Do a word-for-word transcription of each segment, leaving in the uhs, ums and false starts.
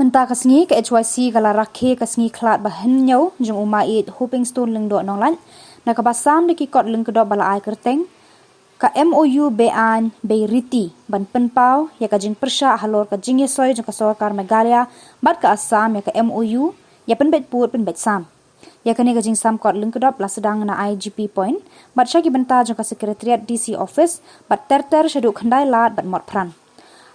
Mynta ka sngi ka H Y C ka la rakhe ka sngi khlad ba hynñiew jong u Maieit Hopingstone Lyngdoh Nonglait, na kaba sam da ki kot lyngkdop ba la ai kyrteng ka M O U Beaiñ Beiriti, ban pynpaw ïa ka jingpyrshah halor ka jingïasoi jong ka sorkar Meghalaya bad ka Assam ïa ka M O U ïa pynbeit pud pynbeit sam. Ïa kane ka jingsam kot lyngkdop la sdang na I G P Point bad sha ki bynta jong ka Secretariat D C Office bad ter ter shaduh Khyndai Lad bad Motphran.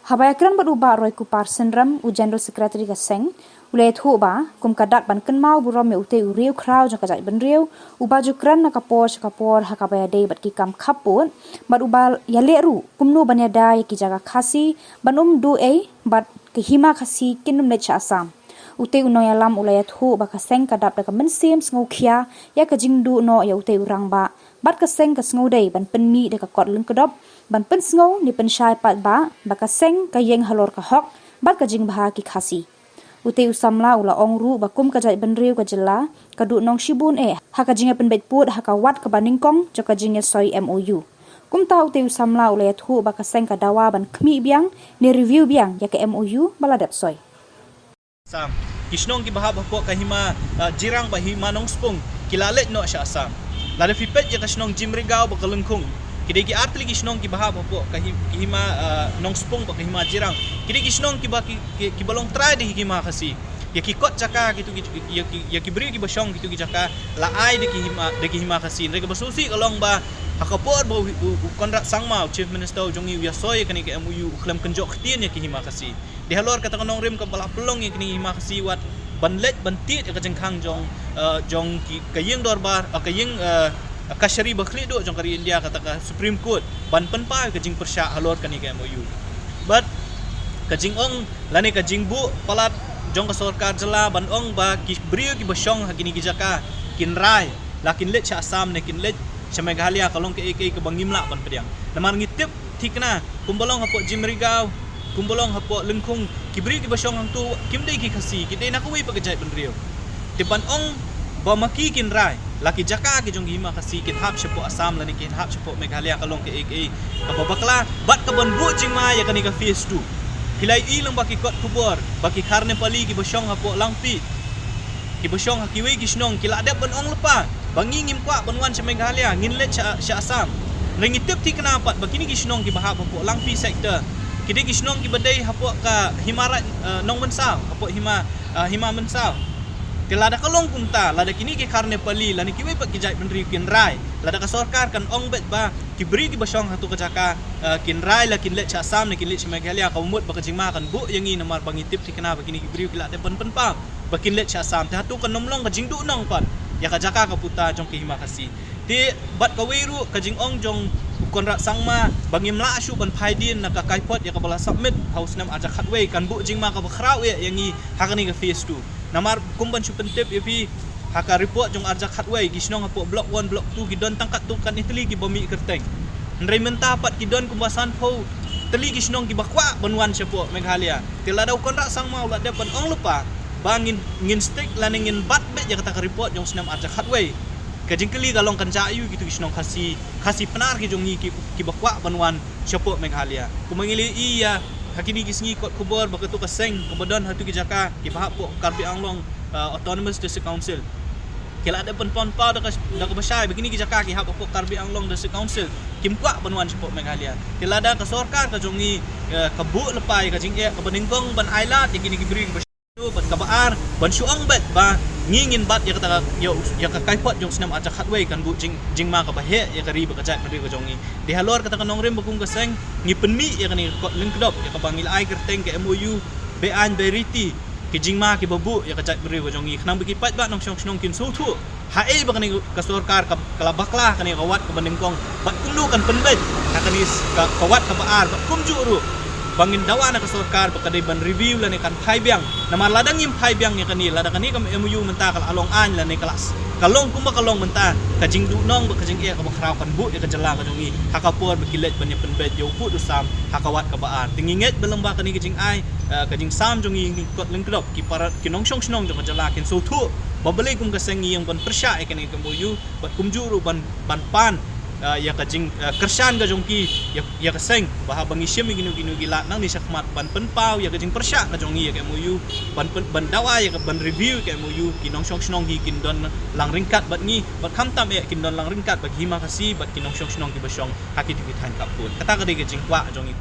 Haba ïakren bad u Bah Roykupar Synrem, u General Secretary ka seng, u la ïathuh ba kum ka dak ban kynmaw burom ïa utei u riew khraw jong ka jaitbynriew uba ju kren na ka por sha ka por ha kaba ïadei bad ki kam khappud, bad uba ïaleh ruh kumno ban ïada ïa ki jaka Khasi ban ym duh ei bad ka hima Khasi kin ym leit sha Assam. Utei u nongïalam u la ïathuh ba ka seng ka dap da ka mynsiem sngewkhia ïa ka jingduh noh ïa utei u rangbah bad ka seng ka sngewdei ban pynmih da ka kot lyngkdop ban pynsngew ne pynshai paidbah ba ka seng ka ïeng halor ka hok bad ka jingbha ki Khasi. Utei u samla u la ong ruh ba kum ka jaitbynriew ka jylla ka duh nong shibun eh ha ka jingïapynbeit pud ha ka wat kaba nyngkong jong ka jingïasoi M O U. Kumta utei u samla u la ïathuh ba ka seng ka dawa ban khmih biang ne review biang ïa ka M O U ba la dep soi. Sam, ki shnong kiba hap hapoh ka hima, ah, Jirang bad hima Nongspung ki la leit noh sha Assam. Lada phi peit ïa ka shnong Jymrigaw bad ka Lyngkhung, ki dei ki artylli ki shnong kiba hap hapoh ka hi-, ki hima, ah, Nongspung bad ka hima Jirang. Ki dei ki shnong kiba ki, ki, kiba long trai da ki hima Khasi. Ïa ki kot jaka kitu ki, ïa ki, ïa ki briew kiba shong kitu ki jaka la ai da ki hima, da ki hima Khasi. Hynrei kaba sngewsih ka long ba ha ka por ba u, u, u Conrad Sangma, u Chief Minister u jong ngi, u ïasoi ïa kane ka M O U, u khlem kynjoh ktien ïa ki hima Khasi. Dei halor kata ka nongrim kaba la pynlong ïa kine ki hima Khasi wat ban leit ban tied ïa ka jingkhang jong, eh, jong ki, ka ïing dorbar, eh, ka ïing, eh, kashari ba khlieh duh jong ka ri India, kata ka Supreme Court, ban pynpaw ïa ka jingpyrshah halor kane ka M O U. Bad ka jingong lane ka jingbuh palat jong ka sorkar jylla ban ong ba ki briew kiba shong ha kine ki jaka kin rai, la kin leit sha Assam ne kin leit sha Meghalaya, ka long kaei kaei kaba ngim lah ban pdiang. Namar ngi tip thikna kumba long hapoh Jymrigaw, kumba long hapoh Lyngkhung, ki briew kiba shong hangtu kim dei ki Khasi, ki dei na kawei pat ka jaitbynriew. Te ban ong ba ma ki kin rai, la ki jaka ki jong ki hima Khasi kin hap shapoh Assam lane kin hap shapoh Meghalaya, ka long kaei kaei kaba bakla bad kaban buh jingma ïa kane ka phase two. Phi la ïohi lyngba ki kot khubor ba ki Khar Nepali kiba shong hapoh Langpih, kiba shong ha kiwei ki shnong, ki la dep ban ong lypa ba ngi ngim kwah ban wan sha Meghalaya, ngin leit sha, sha Assam. Hynrei ngi tip thikna pat ba kine ki shnong kiba hap hapoh Langpih sector, ki dei ki shnong kiba dei hapoh ka hima Raid, eh, Nongmynsaw, hapoh hima, eh, hima Mynsaw. Te lada ka long kumta, lada kine ki Khar Nepali lane kiwei pat ki jaitbynriew kin rai, lada ka sorkar kan ong beit ba ki briew kiba shong hangtu ka jaka, eh, kin rai la kin leit sha Assam ne kin leit sha Meghalaya, ka mut ba ka jingma kan buh ïa ngi, namar ba ngi tip thikna ba kine ki briew ki la dep ban pynpaw ba kin leit sha Assam. Te hangtu kan ym long ka jingduhnong pat ïa ka jaka ka puta jong ki hima Khasi. Te bad kawei ruh ka jingong jong u Conrad Sangma ba ngim lah shuh ban phai dien na ka kaipot ïa kaba la submit ha u snem arhajar khatwei, kan buh jingma kaba khraw eh ïa ngi ha kane ka phase two. Namar kum ban shu pyntip ïa phi, ha ka report jong arhajar khatwei, ki shnong hapoh Block One, Block Two ki don tang katto katne tylli kiba mih kyrteng. Hynrei mynta pat ki don kumba sanphew tylli ki shnong kiba kwah ban wan shapoh Meghalaya. Te lada u Conrad Sangma u la dep ban ong lypa ba ngin, ngin stick lane ngin bat beit ïa kata ka report jong u snem arhajar khatwei, ka jingkylli ka long kan jia aiu kitu ki shnong Khasi, Khasi Pnar ki jong ngi ki, kiba kwah ban wan shapoh Meghalaya. Kumba ngi la ïohi ïa ha kine ki sngi kot khubor ba katu ka seng kaba don hatu ki jaka kiba hap hapoh Karbi Anglong, uh, Autonomous District Council, ki la dep ban pynpaw da ka, da kaba shai ba kine ki jaka ki hap hapoh Karbi Anglong District Council, kim kwah ban wan shapoh Meghalaya. Te lada ka sorkar ka jong ngi, uh, ka buh lypa ïa ka jingeh kaba nyngkong ban ailad ïa kine ki briew kiba bad kaba ar, ban shu ong beit ba ngi ngin bat ïa kata ka, ïa u, ïa ka kaipot jong u snem arhajar khatwei, kan buh jing, jingma kaba heh ïa ka ri bad ka jaitbynriew ka jong ngi. Dei halor kata ka nongrim ba kum ka seng ngi pynmih ïa kane ka kot lyngkdop ïa kaba ngi la ai kyrteng ka M O U Beaiñ Beiriti, ki jingma kiba buh ïa ka jaitbynriew ka jong ngi, khnang ba ki paidbah nongshong shnong kin sngewthuh haei ba kane ka sorkar ka, ka la bakla kane ka wat kaba nyngkong, bad kumno kan pynbeit ha kane s-, ka, ka wat kaba ar, bad kumjuh ruh ba ngin dawa na ka sorkar ba ka dei ban review lane kan phai biang. Namar lada ngim phai biang ïa kane, lada kane ka M O U mynta ka la long aiñ lane ka la s-, ka long kumba ka long mynta, ka jingduhnong bad ka jingeh kaba khraw kan buh ïa ka jylla ka jong ngi ha ka por ba ki leit ban ïa pynbeit ïa u pud u sam ha ka wat kaba ar. Te ngi ngeit ba lyngba kane ka jingai, eh, ka jingsam jong ngi, ngi kot lyngkdop, ki para, ki nongshong shnong jong ka jylla kin sngewthuh ba balei kum ka seng ngi ïeng ban pyrshah ïa kane ka M O U, bad kumjuh ruh ban, ban pan uh, ïa ka jing uh, kyrshan ka jong ki ïa, ïa ka seng, ba haba ngi shim ïa kino kino ki lad nangne shakhmat ban pynpaw ïa ka jingpyrshah ka jong ngi ïa ka M O U, ban pyn, ban dawa ïa ka, ban review ïa ka M O U, ki nongshong shnong hi kin don lang ryngkat bad ngi, bad khamtam eh kin don lang ryngkat bad ki hima Khasi bad ki nongshong shnong kiba shong ha kito ki thaiñ khappud. Kata ka dei ka jingkwah jong ngi.